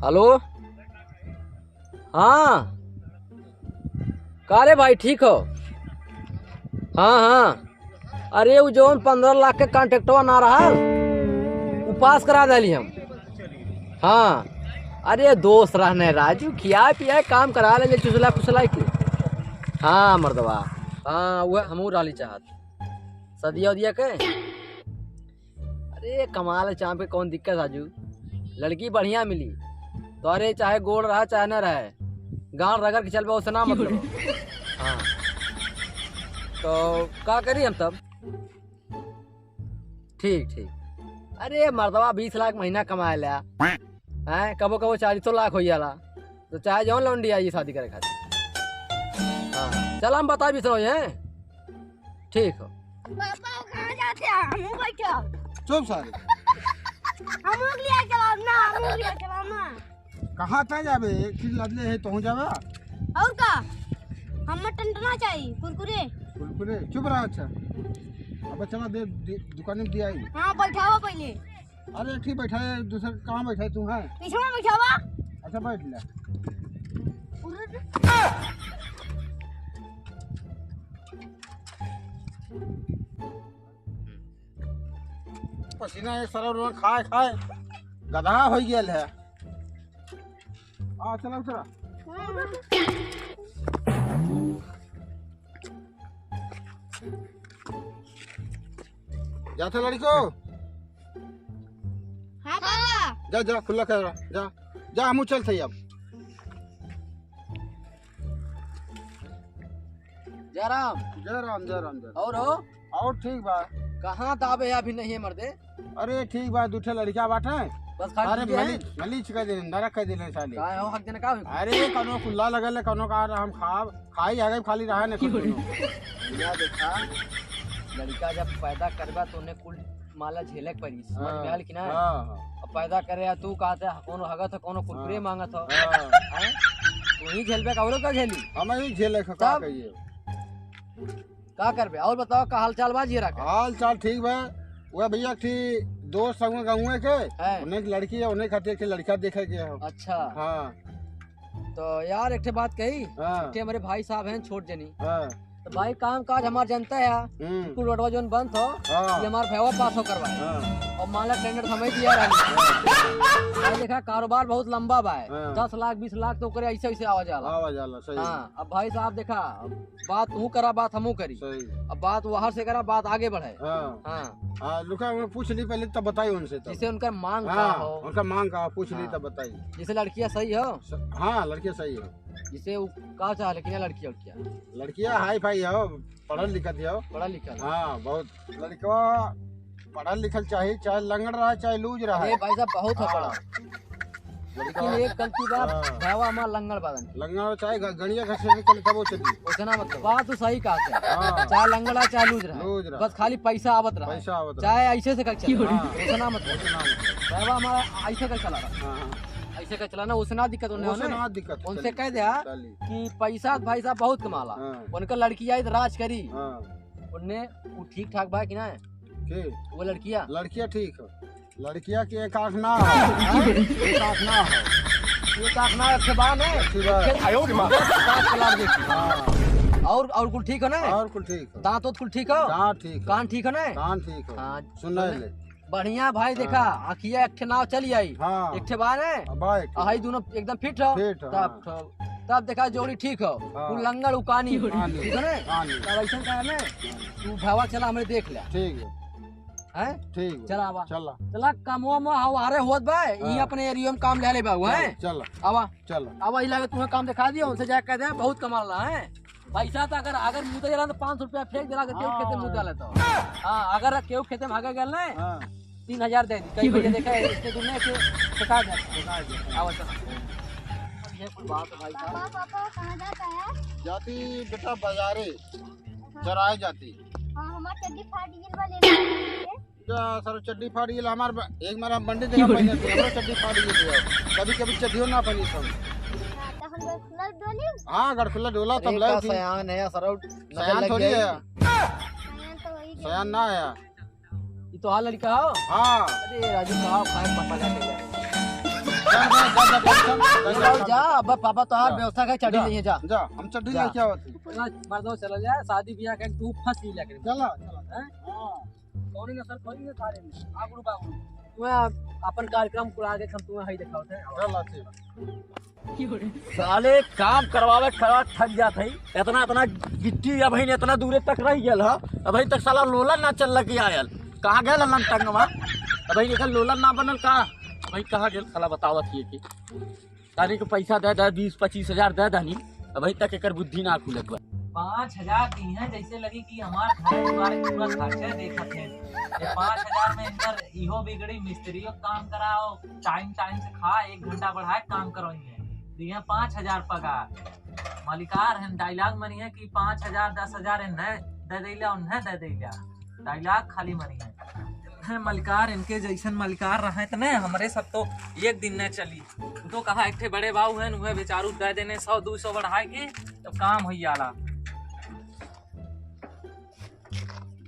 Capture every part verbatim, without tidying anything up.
हेलो, हाँ, का रे भाई, ठीक हो? हाँ, हाँ, अरे, उ जौन पन्द्रह लाख के कॉन्ट्रैक्टवा ना रहा, उ पास करा देली हम। हाँ, अरे, दोस्त रहने राजू, खिया पिया काम करा ले, चुसला फुसला के। हाँ मर्दवा, हाँ, वह हमहू रहली चाहत, सदिया उदिया के। अरे, कमाल है, चाँप के कौन दिक्कत आजू? लड़की बढ़िया मिली। तो अरे, चाहे गोड़ रहा, चाहे न रहे, गाँड़ रगड़ के चलबे, उससे ना मतलब। हाँ। तो का करी हम तब? ठीक, ठीक। अरे, मर्दवा बीस लाख महीना कमाए ला। हैं, कबो, कबो चालीसो लाख हो जाला। तो चाहे जौन लौंडी आई शादी करे खातिर। हाँ, चल हम बता भी सो, हैं? ठीक हो। पापा, वो कहाँ जाते हैं? हमहू बैठो। चुप सारे। हमहू के लिए चलाओ ना, हमहू के लिए चलाओ ना। कहाँ तक जाबे? एक चीज लदले है, तोहू जाबे? और का? हमें टनटना चाहिए, कुरकुरे। कुरकुरे? चुप रहा, अच्छा। अब चला दे, दे, दुकान में दिया ही। हाँ, बैठाओ पहले। अरे, एक ही बैठा है, दूसरा कहाँ बैठा है तू, हैं? पीछे में बैठावा। अच्छा, बैठ ले। पसीना एक सरव रोज खाए खाए गधा हो गया है। आ, चला उतरा। जाते लड़को। हाँ पापा। जा, जा, खुला कर, जा, जा, हमहू चलते अब। जय राम। जय राम, जय राम, जय राम। और हो? और ठीक बा। कहाँ दाबे अभी नहीं है मर्दे? अरे ठीक बा, दू ठे लड़का बाटे। बस खाली अरे दू ठे हैं? मलिच, मलिच कर दे, नरक कर दे साले। काहे हो, हक देने का हो? अरे कौनो कुल्ला लगल है, कौनो का हम खाब, खाई आगे खाली रहा ने कुछ दोनों। या देखा, लड़का जब पैदा करबा तो उन्हें कुल माला झेले के पड़ी, समझ में हाँ, आयल कि ना? हाँ, हाँ। अब पैदा करे आ तू कहते हैं, कौनो हगत है, कौनो कुरकुरे हाँ, मांगत हो। हाँ। हैं? तू ही झेलबे का, औरो का झेली? हम ही झेले का, का तब? कहिए? का करबे? और बताओ, का हाल चाल बा जीरा के? हाल चाल ठीक बा। वह भैया, एक ठी दोस्त संग गाँवे के, हैं। उन्हें एक लड़की है, उन्हें खातिर एक लड़का देखे के हो। अच्छा। हाँ। तो यार, एक ठे बात कही, हाँ। एक ठे हमारे भाई साहब हैं, छोट जनी। हाँ। तो भाई, काम काज हमार जनता है, हम्म। कुल रोडवा जोन बंद हो, हाँ। ये हमार भैया पास हो करवाए। हाँ। और माला टेंडर समय दिया रहा। हाँ। भाई देखा, कारोबार बहुत लंबा बा है। हाँ। दस लाख, बीस लाख तो ओकरे ऐसे ऐसे आवा जाला। आवा जाला, सही। हाँ, अब भाई साहब देखा, अब बात तू करा, बात हमहू करी। सही। अब बात वहाँ से करा, बात आगे बढ़े। हाँ। हाँ। हाँ, लुका, मैं पूछ ली पहले, तब बताई उनसे तब। जैसे उनका मांग का हाँ, हो। उनका मांग का, पूछ ली हाँ। तब बताई। जैसे लड़कियाँ सही हो? स-, हाँ, लड़कियाँ सही हो। जैसे वो का चाह, लेकिन लड़कियाँ, लड़कियाँ? लड़कियाँ हाई फाई हो, पढ़ल लिखत हो। पढ़ल लिखल। हाँ, बहुत। लड़कवा पढ़ल लिखल चाही, चाहे लंगड़ रहा, चाहे लूज रहा। अरे भाई साहब, बहुत हो हाँ। पढ़ा। लेकिन एक गलती बा, हाँ। भैवा हमार लंगड़ बादन। लंगड़ चाहे ग-, गड़िया घसीट के चले, तब वो चली। ओतना मत कहो। बात तो सही कहा थे। हाँ। चाहे लंगड़ रहा, चाहे लूज रहा। लूज रहा। बस खाली पैसा आवत रहा। पैसा आवत रहा। चाहे ऐसे से कर चला। हाँ। ओतना मत कहो। ओतना मत कहो। भैवा हमारा ऐसे कर चला रहा। हाँ, हाँ। ऐसे कर चला ना, ओसे ना दिक्कत उन्हें ओसे होने। ना दिक्कत उनसे चली। कह दे, हाँ, चली। कि पैसा भाई साहब बहुत कमाला। हाँ। उनका लड़की आई तो राज करी। हाँ। उनने वो ठीक ठाक बा कि ना? के? वो लड़किया? लड़किया ठीक हो। लड़किया के एक आँख ना हो। हाँ? एक आँख ना हो। एक आँख ना, एक ठे बा ने? एक ठे बा। एक ठे आयो रे माँ। पाँच कलाक देखी। हाँ। और, और कुल ठीक हो ना? और कुल ठीक हो। दाँत ओत कुल ठीक हो? दाँत ठीक हो। कान ठीक हो ना? कान ठीक हो। हाँ, सुन सुन ले। ले। बढ़िया भाई, देखा, हाँ। आँखिया एक ठे नाव चली आई। हाँ। एक ठे बा ने? अब बा एक ठे। आ, हई दोनों एकदम फिट हो। फिट हो, तब हाँ। ठो-, तब देखा जोड़ी ठीक हो। हाँ। उ लंगड़ उ कानी। कानी। ठीक है ना? कानी। तब ऐसा कहे ने, तू भैवा चला हमरे देख ले। ठीक है। हैं? ठीक है। चला आवा। चला। चला, कमवा में हवारे होत बा, ई हाँ। अपने एरिया में काम ले ले बा, हैं? चल, चल। आवा। चल। आवा, ई लगे तुम्हें काम दिखा दिया, उनसे जाके कह दे, बहुत कमाल रहा है। पैसा तो अगर, अगर मुद्दा जला तो पाँच सौ रुपया फेंक देला, अगर केहू हाँ। खेते में मुद्दा लेता हो। हाँ, अगर केहू खेते में भागे गल ना, हाँ। तीन हजार दे दी। कई भैया देखा है, इसके दूर में से फेंका जाता है। फेंका जाता है। आवा, चला। ये कोई बात है भाई साहब। पापा, पापा, कहाँ जाता है? जाती बेटा बाजारे, हाँ। चराए जाती। हाँ, हमार चड्डी फाट गइल बा, ले लीजिए। जा, सर, चड्डी फाट गइल हमार ब-, एक बार हम बंडी देखा पहने थे, हमरो चड्डी फाट गइल बा। कभी, कभी चड्डियो ना पहनी सब। हाँ, तो हम गड़खुला डोली? हाँ, गड़खुला डोला, तब अरे, ले का उठी। सयान है, सर, नजर सयान लग थोड़ी जाएगी। है। सयान तो वही सयान ना है। ई तोहार लड़का हो? हाँ। अरे राजू, कहाँ खाए पापा जाके ले आए? जा, जा, जा, चल, चल, चल, चल, जा, अब पापा तोहार जा। व्यवस्था के चड्डी जा, नहीं है, जा। जा, हम चड्डी जा। लेके आवत ही। चला, मर्दो, चला जा, शादी ब्याह के तू फंस गई लेकिन। चला, चला। हैं? हाँ। कौन है ना सर, कौन है सारे में? आगरू बागरू। तुम्हें अपन कार्यक्रम को आगे हम तुम्हें हई दिखावत है। चला, ठीक। साले काम करवावे खड़ा थक जात है। इतना, इतना गिट्टी अबहिन इतना दूरे तक रह गेल ह, अबहिन तक साला लोलर ना चल लग आयल। कहाँ गेल लमटंगवा? अबहिन एकर लोलर ना बनल का? भाई कहाँ गेल साला बतावत हिए कि तानी के पैसा दे दे, बीस पच्चीस हजार दे दनी, अबहिन तक एकर बुद्धि ना खुलत बा। पाँच हजार दी हैं, जैसे लगी कि हमार घर दुआर पूरा खर्चा देखत हैं। ये पाँच हजार में इनकर इहो बिगड़ी, मिस्त्रियों काम कराओ, टाइम टाइम से खा, एक घंटा बढ़ाए काम करो इन्हें। दिए पाँच हजार पगार। मलिकार हैं, डायलॉग मरी है कि पाँच हजार, दस हजार इन्हें दे देला, उन्हें दे देला। डायलॉग खाली मरी है। इन्हें मलिकार, इनके जैसन मलिकार रहे त न हमरे सब तो एक दिन न चली। तू तो कहा एक ठे बड़े बाबू हैं, उन्हें बेचारू दे देने सौ दो सौ बढ़ाए के, तो काम हो जाला।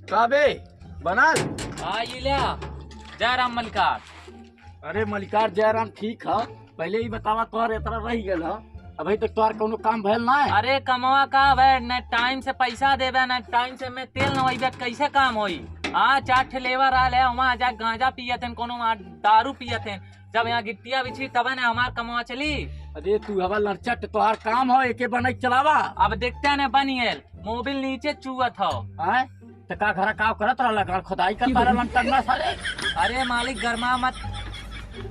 का बे, बनल? आ, ई ल्या। जय राम मलिकार। अरे मलिकार, जय राम, ठीक ह। पहिले ई बतावा, तोहर एतना रहि गेल ह, अबही तक तोहर कउनो काम भयल ना है? अरे कमवा का बे, न टाइम से पैसा देबे, न टाइम से में तेल नवइबे, कैसे काम होई? आ, चार ठे लेबर रहल है, वहाँ जाके गांजा पियत हैं, कउनो वहाँ दारू पियत हैं। जब यहाँ गिट्टिया बिछी, तबे न हमार कमवा चली। अरे तू हवा लड़चट, तोहार काम हो, एके बनई चलावा। अब देखते हैं न बनियल, मोबिल नीचे चुअत हो। आय? त का घरा काव करत रहला? घर खोदाई करत रहला, लमटंगा सारे। अरे मालिक, गरमा मत।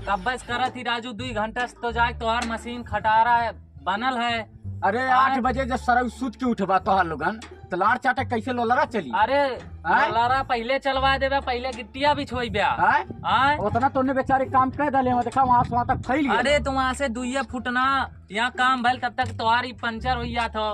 कब्बे से करत ही राजू, दुई घंटा से तो जाए तोहार मशीन खटारा बनल है। अरे, आठ बजे जब सरऊ सुत के उठबा तोहार लोगन, त लाड़ चाटे कैसे लोलरा चली? अरे, आय? लोलरा पहिले चलवा देबे, पहिले गिट्टिया बिछोइबे। आय? आय? ओतना तोने बेचारे काम कह दले हो, देखा वहाँ से वहाँ तक फैल गया। अरे, तो वहाँ से दुइये फुट ना, यहाँ काम भइल तब तक तोहार ई पंचर होइ जात हो।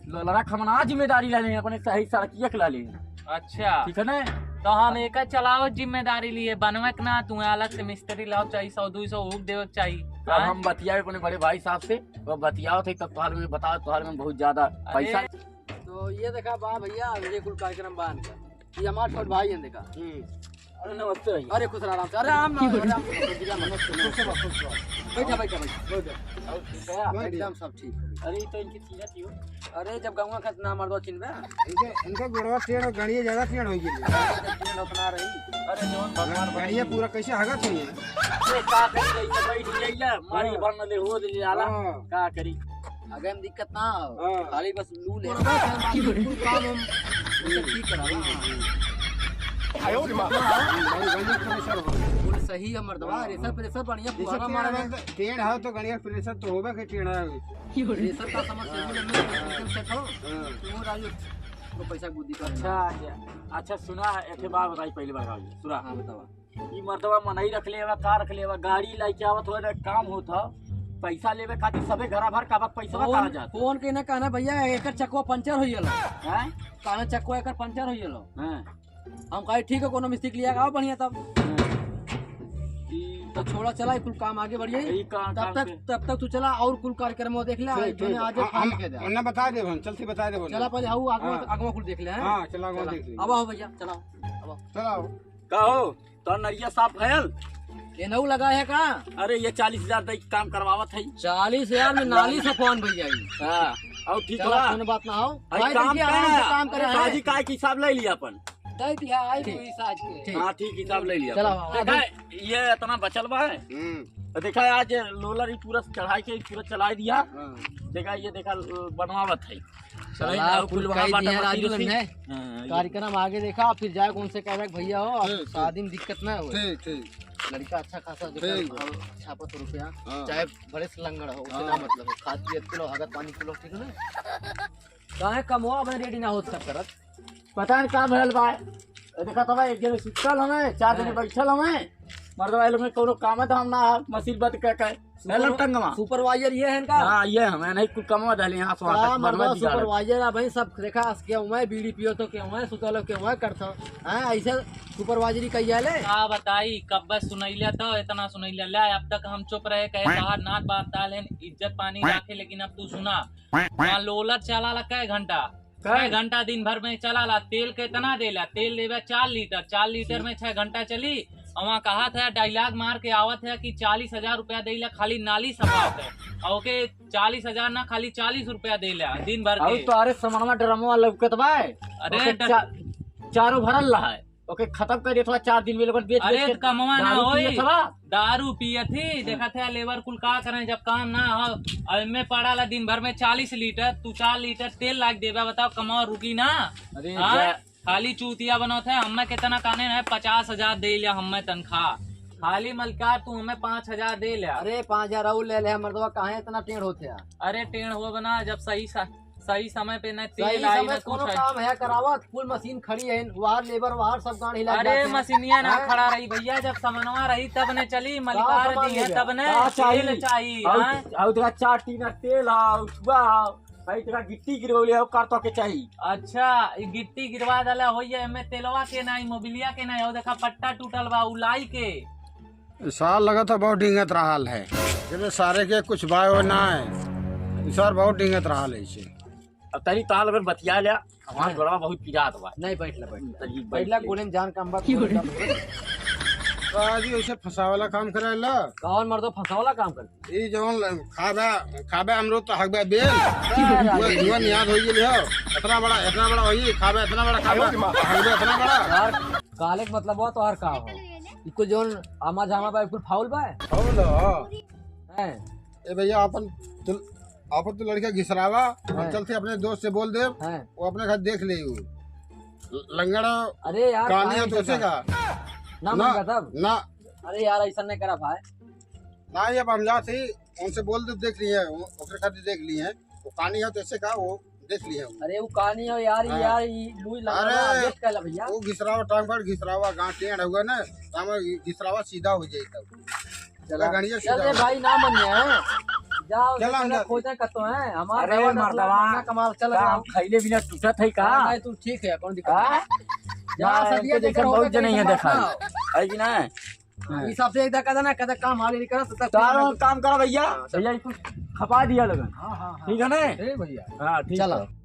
लोलरा खमना जिम्मेदारी ले लें, अपने सही सड़किया के ला लें। अच्छा। ठीक है ना? तो हम एक चलाओ जिम्मेदारी लिए, बनवे के ना, तुम्हें अलग से मिस्त्री लाओ चाहिए, सौ दुई सौ ऊक देवे के चाहिए। तब आय? हम बतियाए अपने बड़े भाई साहब से, वो बतियाओ थे, तब तोहार में बताओ, तोहार में बहुत ज्यादा अरे, पैसा। तो ये देखा बा भैया, ये कुल कार्यक्रम बा इनका। ये हमार छोट भाई हैं, देखा। हम्म। अरे नमस्ते भैया। अरे खुश रहा, आराम से। अरे आराम ना, अरे आराम से, खुश रहा, खुश रहा। बैठा, बैठा, बैठा। बैठा। और ठीक है? एकदम सब ठीक। अरे, ई तो इनकी चीजा थी हो। अरे, जब गंगा खत ना मर्दवा चिन्हबे। इनके, इनके गोड़वा टेढ़ और गड़िया ज्यादा टेढ़ होइ गई। टेढ़ अपना रही। अरे, जौन भगवान गड़िया पूरा कैसे हगत हुई है? अरे, का करी, कैसे बैठ गई है? मारी हाँ। भर न ले, हो ले आला। हाँ। का करी? आगे में दिक्कत ना हो, हाँ। खाली बस लू ले। कुल काम हम उसे ठीक करा ला। आयो रे माँ। गंगा, गंगा प्रेशर हो। कुल सही है मर्दवा, हाँ, रेसर हाँ। प्रेशर बढ़िया जैसे पुराना टेढ़ मारा है, है। टेढ़ हो तो गड़िया प्रेशर तो होबे के टेढ़ है। रेसर का समझ से बोले, मैं एकदम सेट हो। हाँ। तू राजू, तो पैसा बुद्धि कर। अच्छा, अच्छा, अच्छा, सुना, एक ठे बात बताई पहली बार राजू, सुना। हाँ, बतावा। ई मर्दवा मनई रख लेवा, का रख लेवा, गाड़ी लाइके आवत हो ना, काम होत ह, पैसा लेवे खातिर सबे घरा भर का बा, पैसा फोन, कहाँ जात? फोन के ना कहना भैया, एकर चकवा पंचर होइ गेलो। हैं? कहना चकवा एकर पंचर होइ गेलो। हैं। हम कहे ठीक है, कोनो मिस्त्री लिया आओ बढ़िया तब। हाँ। ई तो छोड़ा चला, ई कुल काम आगे बढ़िए। ई का-, तब काम तक, के? तब तक तू चला और कुल कार्यक्रम वो देख ले, ठीक, आज ठीक। आज हम, खाली हम, के दे। उन्हें बता दे, हम चलते बता दे, बोले। चला पहले हाउ आगवा, हाँ। आगवा कुल देख ले, हैं? हाँ, चला, आगवा चला। देख ले। अब आओ भैया, चला, अब आओ। चला आओ। का हो, तोर नरिया साफ भयल? ये नऊ लगा है का? अरे, ये चालीस हजार दे के काम करवावत है। चालीस हजार में नाली सफान भैया ई। हाँ, और ठीक चला, बा? कोनो बात ना हो। अरे, भाई, काम देखिए, आराम से का? काम करे अरे, हैं। साजी काय के हिसाब ले लिया अपन। दे दिया, आई ठीक। हुई साज के। ठीक। हाँ, ठीक, हिसाब ले लिया चला, अपन। बाबा। देखा, ये इतना बचल बा है। हम्म। तो देखा, आज लोलर ही पूरा चढ़ाई के पूरा चला दिया। हाँ। देखा, ये देखा, बनवावत है। चला, चला, कुल कुल वहाँ कह बाटे दिया मशीन राजू उशीन। ने। हाँ, ये। कार्यक्रम आगे देखा, फिर जाए कौन से कह रहे भैया हो, अब ठीक, ठीक। शादी में दिक्कत ना हो। ठीक, ठीक। लड़का अच्छा खासा देखा, ठीक। और छापत रुपया, हाँ। चाहे बड़े से लंगड़ हो, उसे हाँ। ना मतलब हो, खाद पियत के लो, हगत पानी के लो, ठीक है ना? काहे कमवा में रेडी ना होत सब करत? पता नहीं का भयल बा। ए, देखा तो भाई, एक जने सुतल हमें, चार जने हाँ। बैठल हमें। मर्दवा, ये लोग में कोनो काम धाम ना है, मशीन बंद कर के। सुपर-, हेलो टंगवा। सुपरवाइजर ये है इनका? हाँ, ये हमें नहीं कुल कमवा दहले यहाँ से वहाँ का तक, मर्दवा बर्बादी डाले। सुपरवाइजर है भाई, सब देखा, केहू है बीड़ी पियो तो केहू है, सुतल केहू है, करता है, ऐसे सुपरवाइजरी कही जाले। का बताई, कब्बे सुनैले तो इतना सुनैले ले, अब तक हम चुप रहे, कहे बाहर नाक बात डाल है, इज्जत पानी राखे, लेकिन अब तू सुना, वहाँ लोलर चला ला कै घंटा, कै? छह घंटा दिन भर में चला ला, तेल के इतना देला, तेल देवे चार लीटर, चार लीटर में छह घंटा चली, वहाँ कहा था, डायलॉग मार के आवत है कि चालीस हजार रुपया देला, खाली नाली सफावत है। और ओके चालीस हजार ना, खाली चालीस रुपया देला दिन भर और के। तोहरे समनवा ड्रमवा लौकत बा। अरे ओके ड- चा-, चारों भरल रहा है। ओके खत्म कर देत बा चार दिन में, लोगन बेच अरे बेच के तो कमवा ना दारू होई, पियत बा। दारू पियत ही। हाँ। देखत है लेबर कुल का करें जब काम ना हो। अब में पड़ा ला दिन भर में चालीस लीटर, तू चार लीटर तेल लाग देबा, बताओ कमवा रुकी ना? अरे हाँ? जा- खाली चूतिया बनत है, हमें कितना काने है, पचास हजार दे लिया हमें तनख्वाह। खाली मलकार तू हमें पाँच हजार दे लिया। अरे पाँच हजार और ले ले मर्दवा, काहे इतना टेढ़ होत है? अरे टेढ़ हो बना, जब सही स-, सही समय पे न सही तेल आई समय न कोनो कुछ है। काम है करावत, कुल मशीन खड़ी है, वाहर लेबर वाहर सब गाड़ी हिला अरे जाते हैं। मशीनिया ना हैं? खड़ा रही भैया, जब समनवा रही तब ने चली, का मलकार सामान दी है लेबे? तब ने का चाहिए? तेल चाहिए, और, हैं? और तेरा चार टीना तेल है, उठवा है, भाई तेरा गिट्टी गिरवले हो, कर तो के चाहिए। अच्छा, ई गिट्टी गिरवा देला होइए, एमे तेलवा के ना, ई मोबिलिया के ना, और देखा पट्टा टूटल बा, उ लाई के। सार लगत है बहुत ढींगत रहल है। जब सारे के कुछ बाय हो ना है, सार बहुत ढींगत रहल है इसे। अब तनी ताल अगर बतिया लिया, हमार हाँ। गोड़वा बहुत पिरात बा। नहीं, बैठ ले, बैठ ले। तनी बैठ बैठ ले, ले। गोले में जान कम बा, गोले में दम है। तो आज ही उसे फंसावला काम करे ला। कौन मर्दो फंसावला काम करे? ई जौन खाबे, खाबे अमरूद तो हगबे बेल। अरे, अरे, वो, अरे। वो नियाद हो गेल हो। इतना बड़ा, इतना बड़ा होई, खाबे इतना बड़ा, खाबे, अरे, माँ। हगबे इतना बड़ा। यार, काले के मतलब हुआ तो हर का हो? ई कुल जौन आमा जामा बा, ई कुल फाउल बा? फाउल हो। हैं। ए भैया, अपन तू, अपन तू लड़का घिसरावा, हम हैं। चलते अपने दोस्त से बोल देब, हैं। वो अपने घर देख ले। लंगड़ा अरे यार, कानी काहे है तो उसे ऐसा? का? ना ना, मन का तब? ना। अरे यार, ऐसा नहीं करा भाई। ना, ये अब हम जात ही, उनसे बोल दे, देख लिए, वो ओकरे खातिर देख लिए हैं। वो कानी है तो ऐसे का, वो देख लिए हैं। अरे वो कानी है यार, ये हाँ। यार, ये लुई लगा अरे, हुआ, वेट कर ला भैया। वो घिसरावा टांग पर घिसरावा गांठ टेढ़ हुआ ना, तो हम घिसरावा सीधा हो जाए तब। चला। गणिया चल सीधा रे हो। भाई, ना मन है। जाओ, चला चला, अंदर। खोजे कतो है। हमार अरे नवा नसला मर्दवा, नन्ना कमाल, चल का रहा हम हूँ। खैले बिना टूटत है का? हाँ, नहीं, तू ठीक है, कौन दिक्कत हाँ? है? जा, ना, सदिया इनके देखा जैसे बहुत होगा, जने कहीं हैं देखा। संभाल। है कि ना? हाँ, ई सबसे एक दका ना, कदा काम हाली नहीं करत, तब तारो फिर काम करा भैया। हाँ, चल। भैया, ई कुछ खपा दिया लगन। हाँ, हाँ, हाँ। ठीक है ना? ए भैया। हाँ, ठीक चला। है।